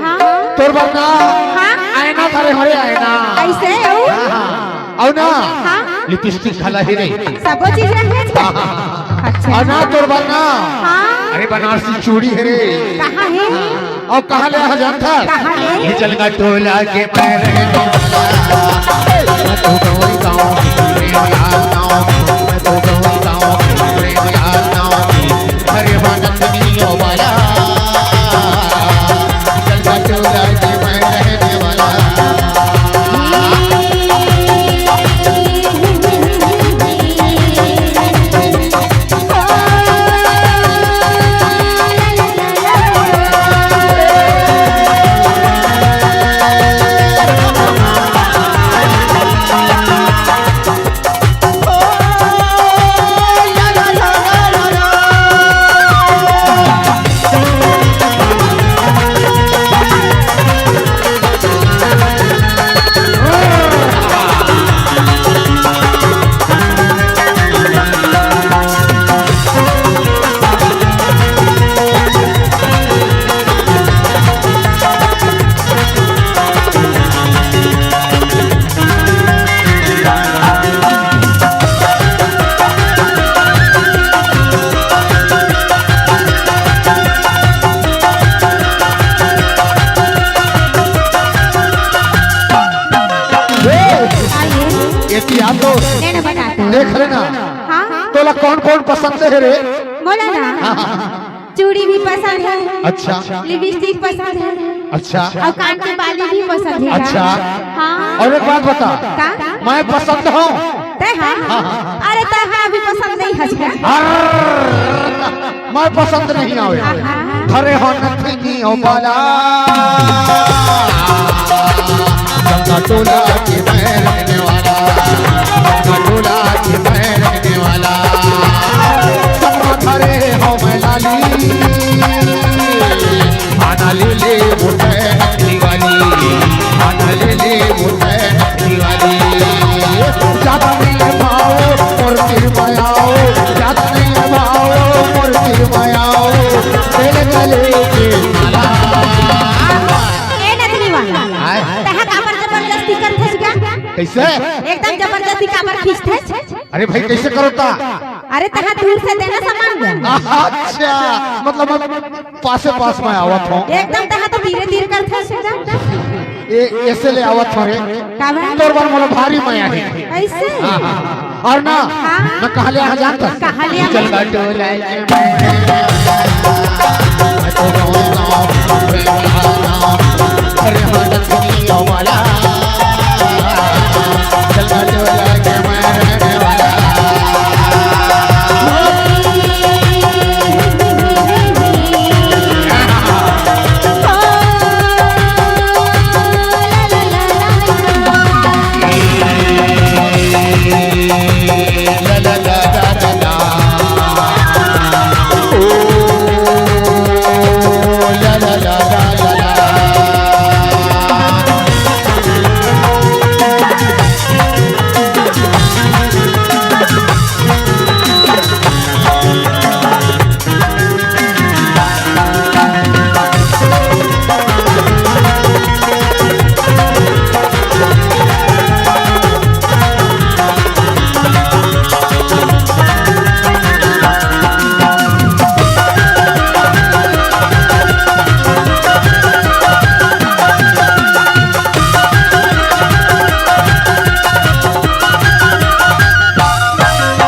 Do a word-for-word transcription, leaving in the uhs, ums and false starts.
हाँ। तोर बर ना। हाँ। आईना धरे हरे आईना। अइसे अउ? हाँ, हाँ। अउ ना। हाँ। लिपस्टिक घला हे रे। सबो चीज रखे। हाँ, हाँ। अच्छा। अउ ना तोर बर ना। हाँ। अरे बनारसी चूड़ी हे रे। कहाँ हे? अउ कहाँ ले आ जानथस? कहाँ ले? ये चल का टोला के पैर है। मैं तो गौरी गाँव की, मैं तो गौरी गाँव की, मैं तो गौरी गाँव की, मैं तो गौरी गाँव की। अरे वाह नथनी ओ वाला, चल का टोला के मैं रहने वाला। ए, आइए। ये किया तो नहीं, नहीं, बता दो। देख लेना। हाँ। तोला कौन कौन पसंद हे रे? बोला ना। हाँ, हाँ, हाँ। चूड़ी भी पसंद है। अच्छा। लिपस्टिक पसंद है। अच्छा। अउ कान के बाली भी पसंद है। अच्छा। हाँ। अउ एक बात बता। का? मैं पसंद हँव। तैं हाँ। हाँ, हाँ। अरे तैं हाँ भी पसंद नहीं हस का? अरे, मैं पसंद नहीं आवे। हाँ, हाँ। अरे हो नथनी ओ बाला। गंगा टोला के मैं रहने वाला, गंगा टोला के मैं रहने वाला। संगमा धरे हँव मैं लाली, आना ले ले वो तैं नथनी वाली, आना ले ले वो तैं नथनी वाली। ज्यादा नहीं भाव मोर सिर में आओ, ज्यादा नहीं भाव मोर सिर में आओ, तेरे गले के माला। ए नथनी वाला। आय। तैं काबर जबरदस्ती करथस का? कइसे? एकदम जबरदस्ती काबर खींचथस? अरे भाई, कइसे करों त? अरे तैं दूर से देना सामान दे। अच्छा, मतलब पासे पास में आवत हँव। एकदम तैं तो धीरे धीरे करथस एकदम। ए, ऐसे ले आवत हँव रे। काबर? तोर बर मोला भारी मया हे। अइसे? हाँ, हाँ। अउ ना, हाँ। मैं कहाँ ले आ जानथस? कहाँ ले आ? चल का टोला के मैं। अरे हाँ,